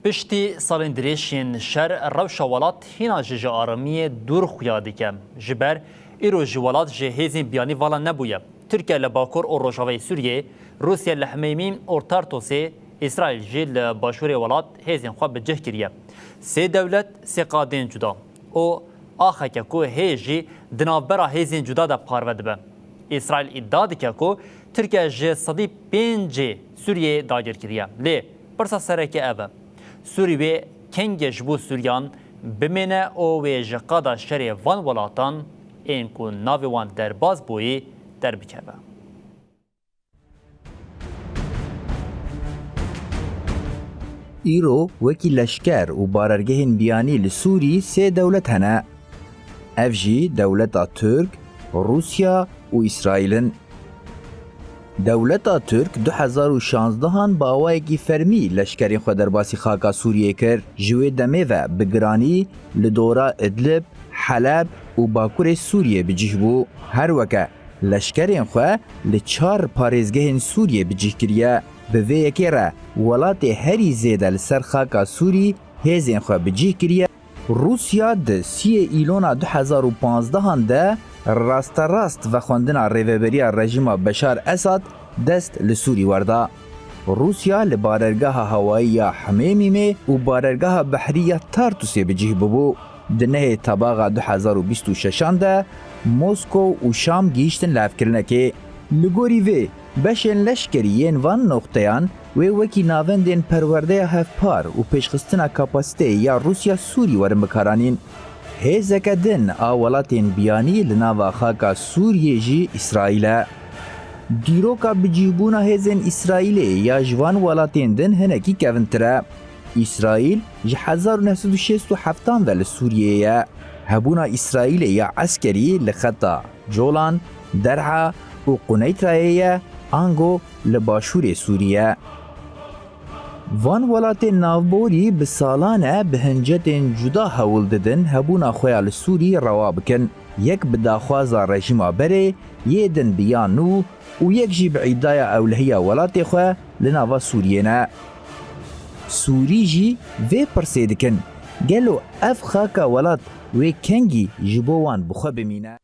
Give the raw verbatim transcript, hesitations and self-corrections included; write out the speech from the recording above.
Piştî salên dirêj yên şer, rewşa welat hîna jî ji aramiyê dûr xuya dike. Ji ber îro jî welat ji hêzên biyanî vala nebûye. Tirkiye li Bakur û Rojavayê Sûriyê, Rûsya li Himêmî û Tartosê, Îsraîl jî li başûrê welat hêzên xwe bi cih kiriye. Sê dewlet, sê qadên cuda û axeke ku hê jî di navbera hêzên cuda de parve dibe. Îsraîl îdia dike ku Tirkiye ji sedî pêncê Sûriyeyê dagir kiriye. Lê pirsa sereke ev e. Sûrî wê kengê ji bo Sûriyan bimêne û wê ji qada şerê van welatan ên ku navê wan derbas bûyî derbikeve. Îro wekî leşker û barergehên biyanî li Sûrî sê dewlet hene. Ev jî dewleta Tirk, Rûsya û Îsraîl in. Dewleta Tirk du hezar û şanzdehan bi awayekî fermî leşkerên xwe derbasî xaka Sûriyê kir. Ji wê demê ve bi giranî li dora Idlib, Heleb û Bakurê Sûriyê bi cih bû. Her weke leşkerên xwe li çar parêzgehên Sûriyê bi cih kiriye. Bi vê yekê re welatê herî zêde li ser xaka Sûrî hêzên xwe bi cih kiriye. Rûsya di siyê Îlona du hezar û panzdehan de rasterast vexwendina rêveberiya rejîma Beşar Esad dest li Sûrî werda. Rûsya li barergeha hewayî ya Himêmîmê û barergeha behrî ya Tartusê bi cih bûbû. Di nehê Tebaxa du hezar û bîst û şeşan de Moskow û Şam gihîştin lihevkirinekê. Li gorî vê, beşên leşkerî yên van noqteyan wê wekî navendên perwerdeya hevpar û pêşxistina kapasiteyê ya Rûsya Sûrî werin bikaranîn. Hêzeke din a welatên biyanî li nava xaka Sûriyê jî Îsraîl e. Dîroka bicihbûna hêzên Îsraîlê ya ji van welatên din hinekî kevintir e. Îsraîl ji hezar û neh sed û şêst û heftan ve li Sûriyeyê ye. Hebûna Îsraîlê ya eskerî li xeta Colan, Der'a û Quneydrayê ye, ango li başûrê Sûrî ye. Van welatên navborî bi salan e bi hincetên cuda hewl didin hebûna xwe ya li Sûrî rewa bikin. Yek bi daxwaza rejîma berê, yê din bi ya nû û yek jî bi îdaya ewlehiya welatê xwe li nava Sûriyê ne. Sûrî jî vê pirsê dikin, gelo ev xaka welat wê kengî ji bo wan bi xwe bimîne?